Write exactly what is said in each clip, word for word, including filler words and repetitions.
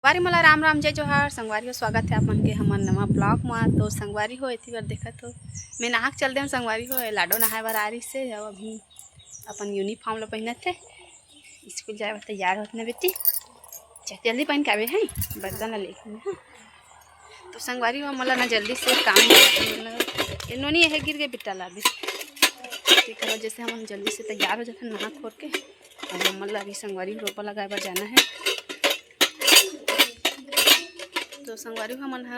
संगवारी मोला राम राम, जय जोहार। संगवारी हो, स्वागत हे आप मन के हमर नवा vlog मा। तो संगवारी हो, एती बर देखत हो, मैं नहा के चल देहूँ। संगवारी हो, ए लाडो नहाए बर आ रहिस हे, अउ अभी अपन uniform ला पहिनत हे, स्कूल जाए बर तैयार होत ना बेटी। चल जल्दी पहिन के आबे, हैं, बर्तन ला लेके, हाँ। तो संगवारी हो, मोला ना जल्दी से काम, ए नोनी, यह गिर गए बेटा, ला दे। तेकर वजह से हमन जल्दी से तैयार हो जाथन नहा खोर के। अब हमन ला अभी संगवारी रोपा लगाए बर जाना हे। तो संगवारी हो, हमन ह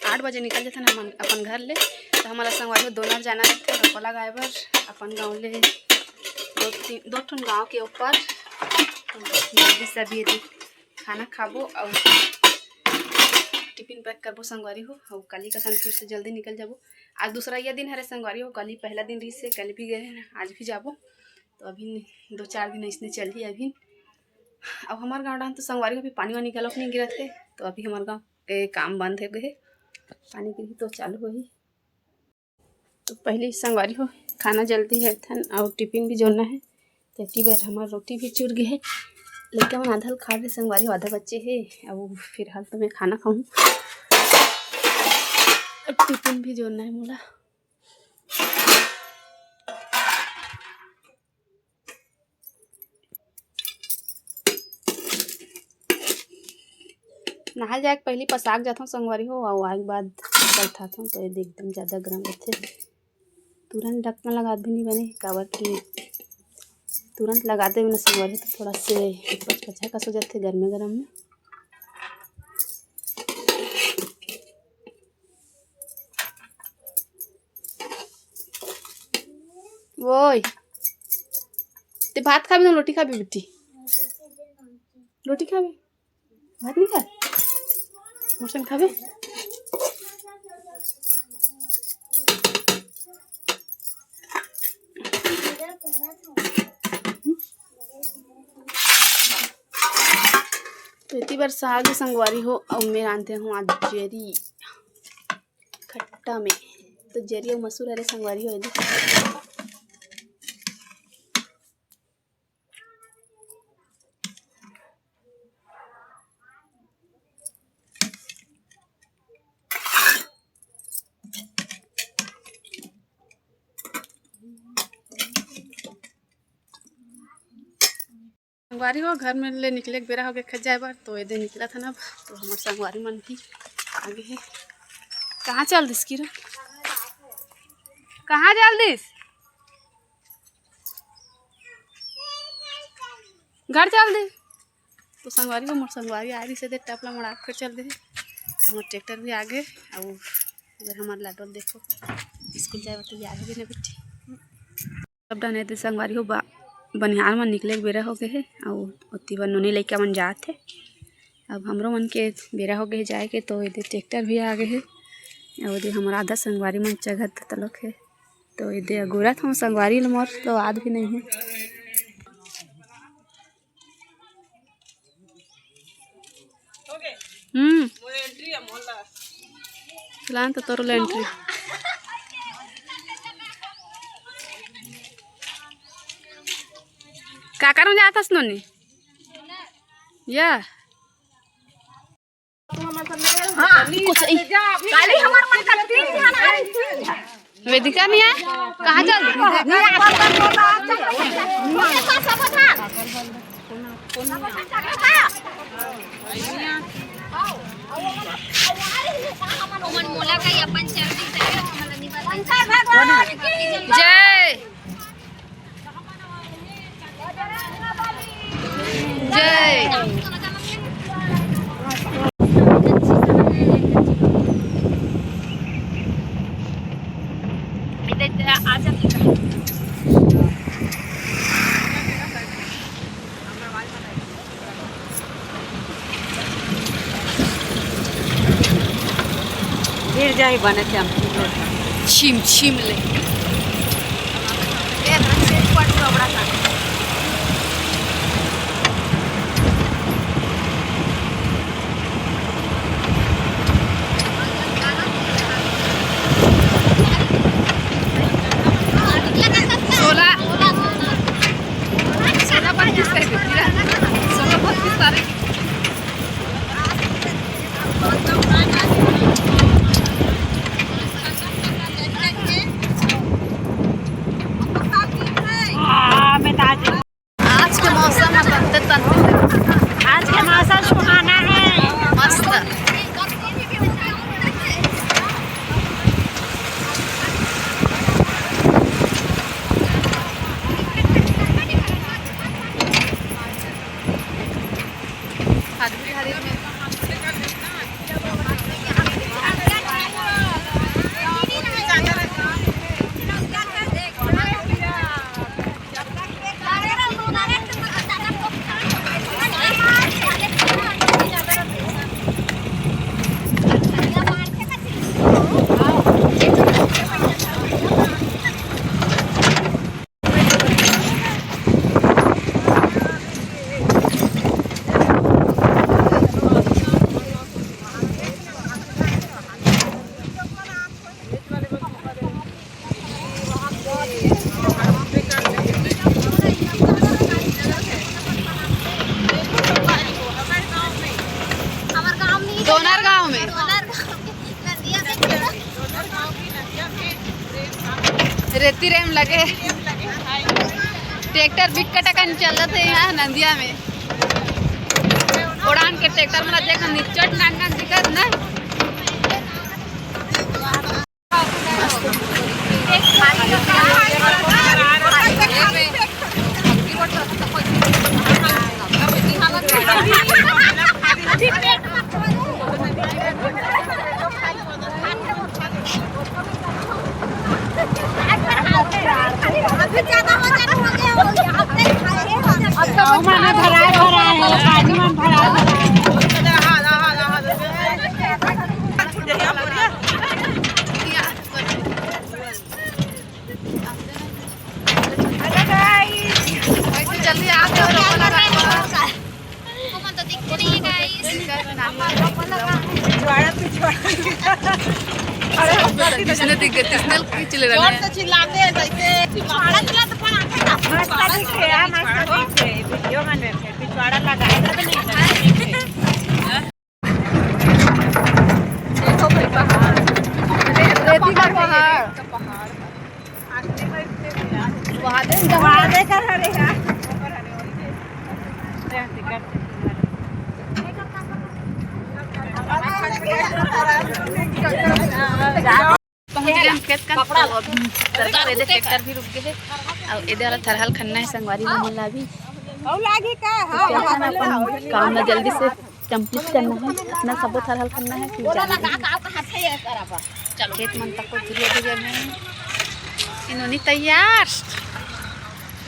आठ बजे निकल जाथन हमन अपन घर ले। तो हमन ला संगवारी हो दोनों जाना रहिथे रोपा लगाए बर अपन गाँव ले। दो तीन, दो ठन गाँव के ऊपर। तो जल्दी से अभी एती खाना खाबो अउ टिफिन पैक करबो संगवारी हो, अउ काली कसन फिर से जल्दी निकल जाबो। आज दूसरा ये दिन हरे संगवारी हो, काली पहला दिन रहिस हे, काली भी गए हैं, आज भी जाबो। तो अभी दो चार दिन ऐसने चलही अभी। अब हमार गाँव डाहन तो संगवारी हो अभी पानी वानी घलोक नहीं गिरत हे, तो अभी हमार गाँव के काम बंद हो गए हे, पानी गिरही तो चालू होही। तो पहली संगवारी हो खाना जल्दी हेरथन अउ टिफिन भी जोड़ना हे। तेती बर हमर रोटी भी चुर गे हे। लइका मन आधा ल खा दे संगवारी हो, आधा बचे हे। अब फिलहाल तो मैं खाना खाऊँ। टिफिन भी जोड़ना हे मोला। नहाए जाए के पहिली पसाक जाथों संगवारी हो, अउ आए के बाद चलथाथों, तो ये एकदम ज़्यादा गरम होथे। तुरंत ढक्कन लगात भी नहीं बने, काबर कि तुरंत लगाते बने संगवारी हो, तो थोड़ा से पचपचा कस हो जाथे गर्मे गरम में। ओए, ते भात खाबे ना रोटी खाबे बेटी? रोटी खाबे, भात नहीं खा? मोर संग खाबे? तो एती बर साग संगवारी हो, अउ मैं रांधे हूँ आज जेरी खट्टा में। तो जेरी अउ मसूर हरे संगवारी हो, एदे। संगवारी हो, घर में ले निकले के बेरा हो गए खेत जाए बर, तो एदे निकलत हन अब। तो हमर संगवारी मन भी आगे हे। कहाँ चल दिस किरण? कहाँ चल दिस? घर चल दे। तो संगवारी हो, मोर संगवारी आ रही से दे टपला मोड़ा के चल दे। तो हमर ट्रैक्टर भी आ गए। अब इधर हमार लाडो ल देखो, स्कूल जाए बर तैयार हो गए ना बेटी। सब डहन एदे संगवारी हो बा-, बनिहार मन निकले के बेरा हो गए हे, अउ ओती बर नोनी लइका मन जात हे। अब हमरो मन के बेरा हो गए हे जाए के, तो एदे ट्रैक्टर भी आ गए हे, अउ एदे हमर आधा संगवारी मन चघत तलक हे, तो एदे अगुरत हम संगवारी ल मोर तो आद भी नहीं है। हम्म। प्लान तो तोर ले एंट्री। का करन जात हस नोनी? या। हाँ, कुछ ई काली हमार मन का तीन जन। वेदिका नहीं है? कहाँ चल? ओमन मोला का अपन चल रही है, हमला नहीं पता। जय। जय। गिर जाही बने चमकी। छिम छिम ले। सोलह, सोलह बत्तीस है, सोलह बत्तीस तारीख। सुहाना है। मस्त। दोनर गांव में। रेती रेम लगे। ट्रैक्टर बिकट अकन चलत हे यहाँ नंदिया में। ओड़ान के ट्रैक्टर मन ला देख, निचट नान नान दिखत ना। जल्दी आ गए। पिछवाड़ा, पिछवाड़ा। अरे, किसने दिख गए? किसने खींच ले रहा है? जोर से चिल्लाते हैं जैसे पिछवाड़ा चिल्ला तो कौन आंखें का? मस्त दिख रहे हैं, मस्त दिख रहे हैं। वीडियो बन रहे थे, पिछवाड़ा लगा है, तो नहीं। देखो भाई पहाड़। रेती का पहाड़। वहाँ दे, वहाँ दे कर हरे यार। पहुंच गए हम खेत का, तो अभी सरसों एदे ट्रैक्टर भी रुक गए है। और एदे वाला थरहल खन्ना है संगवारी मन ला भी। और लागी का? हाँ, तो हाँ, अपन हाँ। काम ला जल्दी से कंप्लीट करना है, अपना सबो थरहल खन्ना है, फिर जाना है। चलो। खेत मन तक को धुरिया धुरिया में इन्होंने तैयार।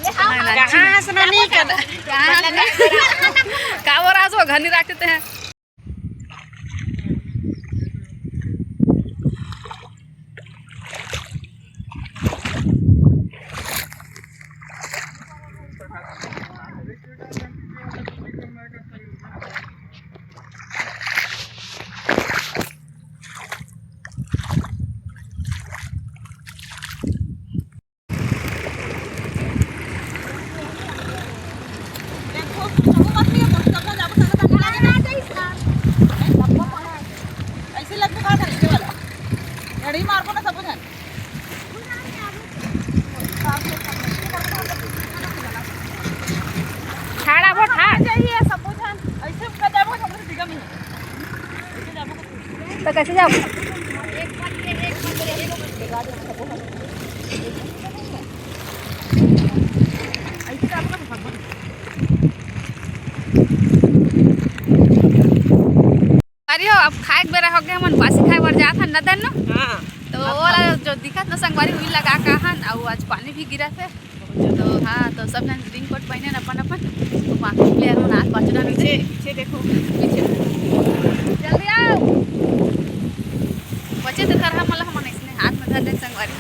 कहाँ से ननी कर? कहाँ से? का बोल रहा सो घर नहीं रखते हैं। ऐसे लगबो का करे वाला। एड़ी मारबो ना सबो झन। ठाड़ा वो ठाड़। चाहिए सबो झन। ऐसे कर जाबो, सबो झन दिगा में। तो कैसे जाबो? अरे हो, अब खाए के बेरा हो गया, हमन बासी खाए बर जात हन, न धन्नो? हाँ। तो अब ओला जो दिखत न संगवारी, उही लगा का हन, अउ आज पानी भी गिरत हे। तो हाँ, तो सब झन रेनकोट पहिने न अपन अपन। तो वहाँ के player मन आज बचना पीछे, पीछे देखो। पीछे। जल्दी आओ। बचे तो थरहा मन ला हमन इसने हाथ में धर ले संगवारी।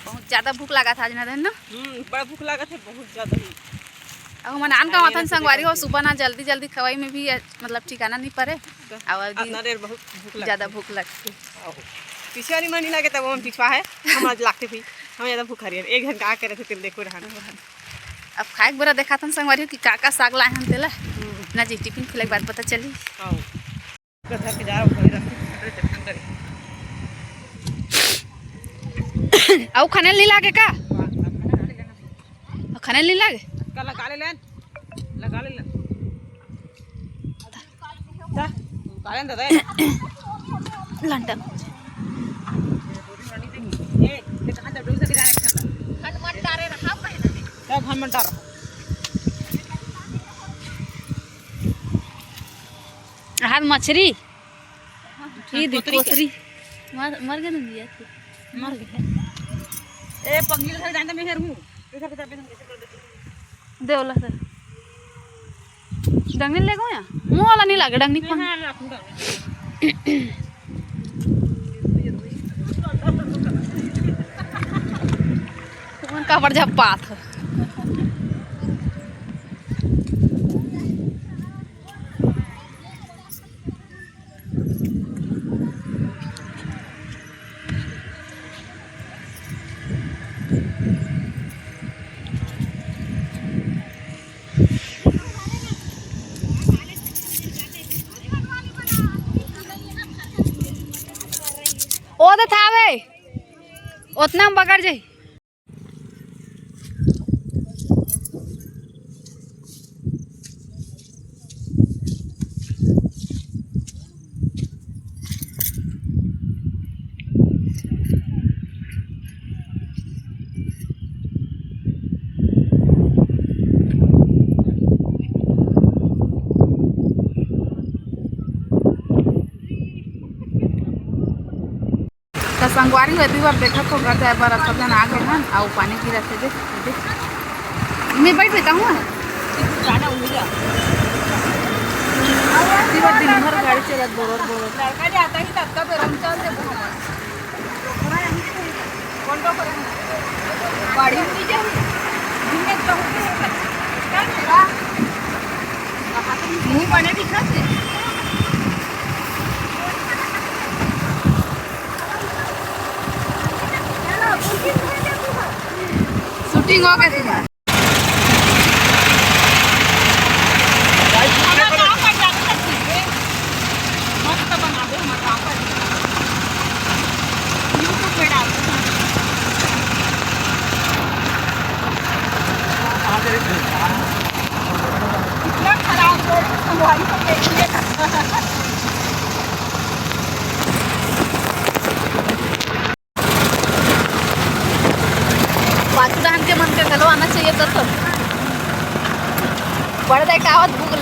बहुत ज्यादा भूख लगा था आज, न धन्नो? हम्म, बड़ा भूख लगा था, बहुत ज्यादा ही। अब हमन आन का माथन संगवारी हो, सुबह ना जल्दी जल्दी खवाई में भी, मतलब, ठिकाना नहीं पड़े। तो और अभी अतना देर बहुत भूख लगथे। ज्यादा भूख लगथे। आओ। पिछवारी मनी लगे तब हम पिछवा है, हम आज लागथे भी, हम ज्यादा भूखा रही है। एक घंटा आके रहते, तेल देखो रहन। अब खाए के बेरा देखाथन संगवारी हो कि का का साग लाए हन तेला। हम्म। ना जी, टिफिन खुले के बाद पता चली। आओ। घर के जा रहा हूँ, घर रख के ठंडे ठंडे। अउ खने ली लागे का? खने ली लागे? का लगा ले लेन, लगा ले लेन। लंटन। हाथ मछरी। ई देख, कोतरी के। कोतरी। मर, मर गए ना भैया, ठीक। मर गए। ए, पंगी के घर जाने में हेर हूँ। इधर के चाबी हम कैसे कर देते? दे वाला सर। डंगनी ले गो या? मुंह वाला नहीं लागे, डंगनी नहीं, फंग। हाँ, रखूंगा। उनका पर जब पात हो। ओ दे थावे, ओतना में बगड़ जाई। त संगवारी हो, एती बर देखत हो, घर जाए बर सब झन आ गए हन, अउ पानी गिरत हे, देख, देख। मैं बैठ देता हूँ। एती बर दिन भर गाड़ी चलत, बोरर, बोरर। लड़का जाता ही तब का बेरम चल दे। कौन डॉक्टर है? गाड़ी में नहीं जाए। दिन में तो होते हैं। क्या होगा? मुंह बने दिखत हे। शूटिंग हो गई तुम्हारी। मस्त बना दे, हम काम कर, YouTube पे डाल दे। इतना खराब रोड, संगवारी को देख लिया। पाछू डहन के मन के घलो आना चाहिए, तो, तो बड़ देखावत भूख